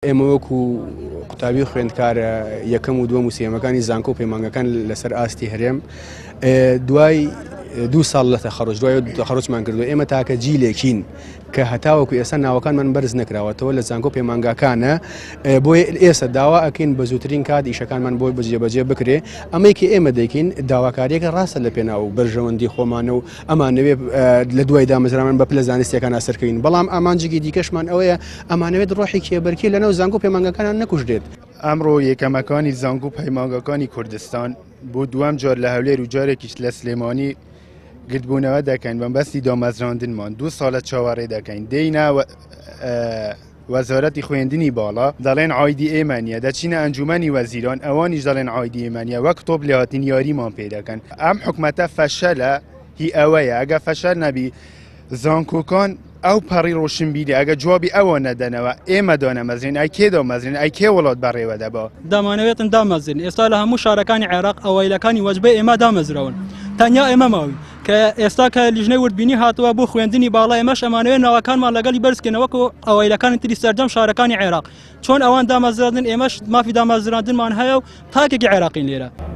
ئێمە وەکو قوتابی و خوێندکارە یەکەم و دووەم و سێیەمەکانی زانکۆ و پەیمانگەکان لەسەر ئاستی هەرێم دوای دوو ساڵ لە تەخەڕوج دوای تەخەڕوجمان کردو ئێمە تاکە جیلێکین کە هەتاوەکو ئێستا ناوەکانمان بەرز نەکراوەتەوە لە زانکۆ پەیمانگاکانە بۆ ئێستا داوا ئەکەین بە زووترین کات ئیشەکانمان بۆ بەجێبەجێ بکرێ ئەمەی کە ئێمە دەیکەین داواکاریەکە ڕاستە لە پێناو بەرژەوەندی خۆمانە و ئەمانەوێ لە دوای دامەزرامان بە پلە زانستیەکان سەرکەوین بەڵام ئامانجێکی دیکەشمان ئەوەیە ئەمانەوێت ڕۆحی کێبەرکێ لەناو زانکۆ پەیمانگاکانان نەکوژرێت. ئەمڕۆ یەکەمەکانی زانکۆ پەیمانگاکانی کوردستان بۆ دووەم جار لە هەولێر و جارێکیش لە سلێمانی گردبوونەوە دەکەین بەمبەستی دامەزراندنمان دوو ساڵە چاوەڕێ دەکەین دێینە وەزارەتی خوێندنی باڵا دەڵێن عایدی ئێمە نییە دەچینە ئەنجومەنی وەزیران ئەوانیش دەڵێن عایدی ئێمە نییە وەک تۆپ لێهاتن یاریمان پێ دەکەن ئەم حکومەتە فەشەلە هی ئەوەیە ئەگە فەشەل نەبی زانکۆکان ئەو پەڕی ڕۆشنبیری ئەگە جوابی ئەوە نەدەنەوە ئێمە دانەمەزرین ئەی کێ دامەزرین ئەی کێ وڵات بەڕێوە دەبا؟ دەمانەوێتن دامەزرین ئێستا لە هەموو شارەکانی عێراق ئەوایلەکانی وەجبەی ئێمە دامەزراون تەنیا ئێمە ماوین کە ئێستا کە لیژنەی وردبینی هاتووە بۆ خوێندنی باڵا ئێمەش ئەمانەوێت ناوەکانمان لەگەڵی بەرزکەینەوە وەکو ئەوایلەکانی تری سەرجەم شارەکانی عێراق چۆن ئەوان دامەزراندن ئێمەش مافی دامەزراندنمان هەیە و تاکێکی عێراقین لێرە.